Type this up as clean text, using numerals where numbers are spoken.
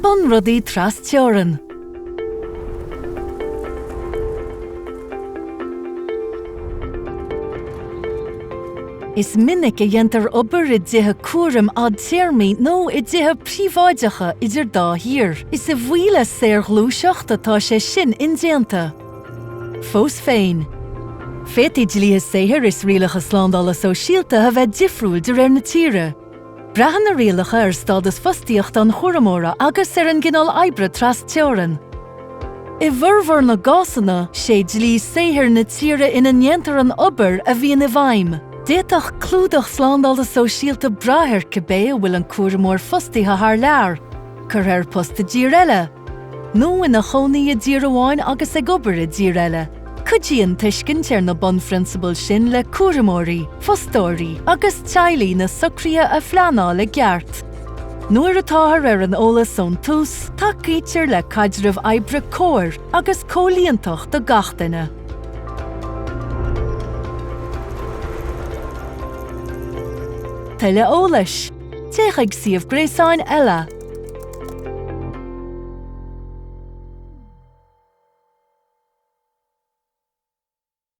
Bunrudaí trasteorann. Is minic a dhéantar obair i dtithe cúraim fhadtéarmaigh nó i dtithe príobháideacha idir dá thír. Is a bhuí le saorghluaiseacht atá sé sin indéanta. Fós féin, féadfaidh dlíthe saothair is rialacha slándála sóisialta a bheith difriúil de réir na tíre. Braitheann na rialacha ar stádas fostaíochta an chúramóra agus ar an gcineál oibre tras-teorann. I bhformhór na gcásanna, sé dlí saothair na tíre ina ndéantar an obair a bhíonn i bhfeidhm. D'fhéadfadh clúdach slándála sóisialta brath ar cibé an bhfuil an cúramóir fostaithe thar lear, curtha ar post i dtír eile, nó ina chónaí i dtír amháin agus ag obair i dtír eile. Cuidíonn tuiscint ar na bunphrionsabail sin le cúramóirí, fostóirí agus teaghlaigh na socruithe a phleanáil i gceart. Nuair atáthar ar an eolas ón tús, tacaítear le caidreamh oibre cóir agus comhlíontach do gach duine. Tuilleadh eolais, Téigh chuig suíomh gréasáin ELA.